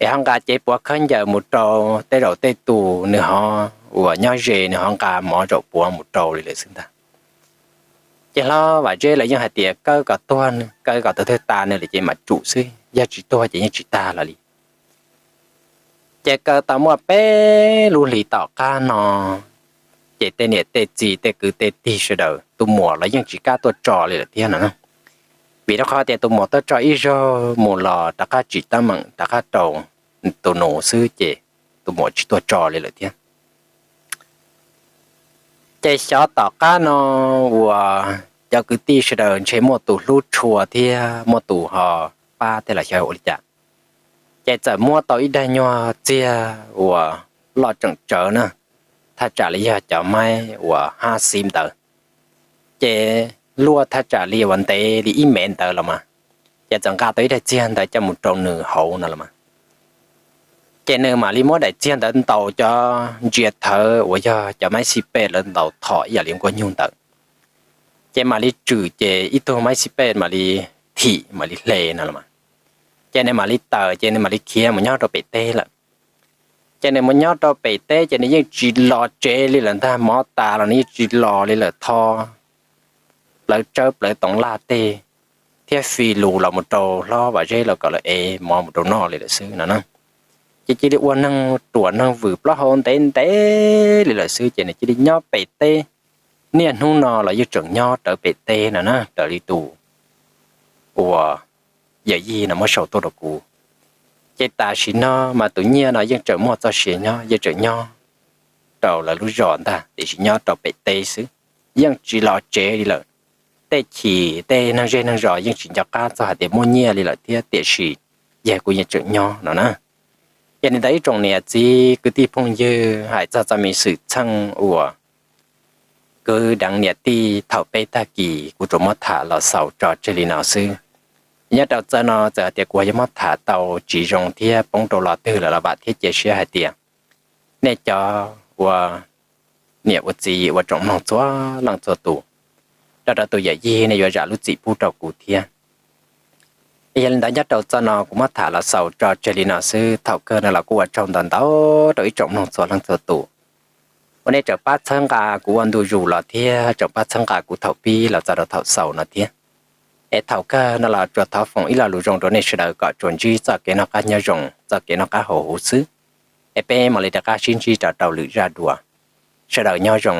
es ho nqa cev puav khaub ncaws mus rau tej zaum tej tus nws ho uas nyob ze nws ho nqa mov zaum puav mus rau li lawm xwb ntag. Ces hlob Vam Zeb lawv yeej hais tias kaw kom tuag, kaw kom tus twg tas nws lawm ces mam tsum xwb, yog tsis tuag ces yeej tsis tag los li. Ces kaw tau muaj peb lub hlis tom qab no ces tej niam tej txiv tej kwv tej tij sawv daws tus muam los yeej tsis kam tuaj tso li lawm thiab no. Vim rau qhov tias tus muam tuaj tso ib zaug mus los rov qab tsim teeb meem rov qab rau tus nus xwb ces tus muam tsis tuaj tso li lawm thiab. Ces xyov tom qab no uas cov kwv tij sawv daws ntshe muaj tus hlub tshua thiab muaj tus ho pab thiab los xyov ua li cas, ces txawm muab tau ib daig nyuag txiag uas loj tseem tsawv na, thaj tsam li yog cov maib uas hab xiv ntawd, ces luaj thaj tsam li uas ntev li ib mev ntawd los mas, ces txawm nqa tau ib daig txiag ntawd coj mus rau nws hauv no los mas. Ces nws mam li muab daim txiag ntawd ntaus cov ntsia thawv uas yog cov maib xij pej lawv ntaus thom ib yam li nkuaj nyug ntawd. Ces mam li tswm ces ib tug maib xij pej mam li thim mam li hle no los mas. Ces nws mam li tawm ces nws mam li khiav mus nyob rau pem teb lawm. Ces nws mus nyob rau pem teb ces nws yeej tsis los tsev li lawm ntag, mov tas los nws yeej tsis los li lawm, tho plawv tsawb plawv toov laj tej thiab fi lus los mus rau hlob Vam Zeb los kom lawv ev mov mus rau noj li lawm xwb no na. Ces cia li ua neeg ruam neeg vwm plaub hau ntev ntev li lawm xwb ces nws cia li nyob pem teb. Niaj hnub no los yeej tseem nyob rawv pem teb no na, raws li tus uas yawm yij no muab sau tuaj rau kuv. Ces tam sim no mas tus Nyiaj no yeej tseem muaj txoj sia nyob, yeej tseem nyob rau lawv lub zos ntag, tiam sis nyob rau pem teb xwb, yeej tsis los tsev li lawm. Tej chim tej neeg zej neeg zos yeej tsis nco qab txog hais tias muaj Nyiaj li lawm thiab, tiam sis yawg kuj yeej tseem nyob no na. Yog li ntawd ib tsoom niam txiv kwv tij phooj ywg, hais txog txoj me xwm txheej uas kwv deev niam tij thaum peb tag kis kuv tsuas muab tham los xaus tso tseg li no xwb. Nyob rau txoj no txawm hais tias kuv yuav muab tham tau tsis zoo thiab poob rau lo twg lawm los vam thiab cia siab hais tias nej cov ua niam ua txiv ua tsoom mloog txhua leej txhua tus, nrog rau tus yawm yij nej yuav zam lub txim pub rau kuv thiab. Yog li ntawd nyob rau txoj no kuv muab tham los xaus tso tseg li no xwb, thaum kawg no los kuj ua tsaug ntau ntau rau ib tsoom mloog txhua leej txhua tus uas nej tseem pab txhawb nqa kuv ua ntu zus los thiab tseem pab txhawb nqa kuv thaum pib los txog rau thaum xaus no thiab. Es thaum kawg no los tsuas thov foom ib lo lus zoo rau nej sawv daws kom tsuas ntsib txoj kev noj qab nyob zoo, txoj kev noj qab haus huv xwb. Es peb mam li rov qab sib ntsib rau rau lwm zaj dua. Sawv daws nyob zoo.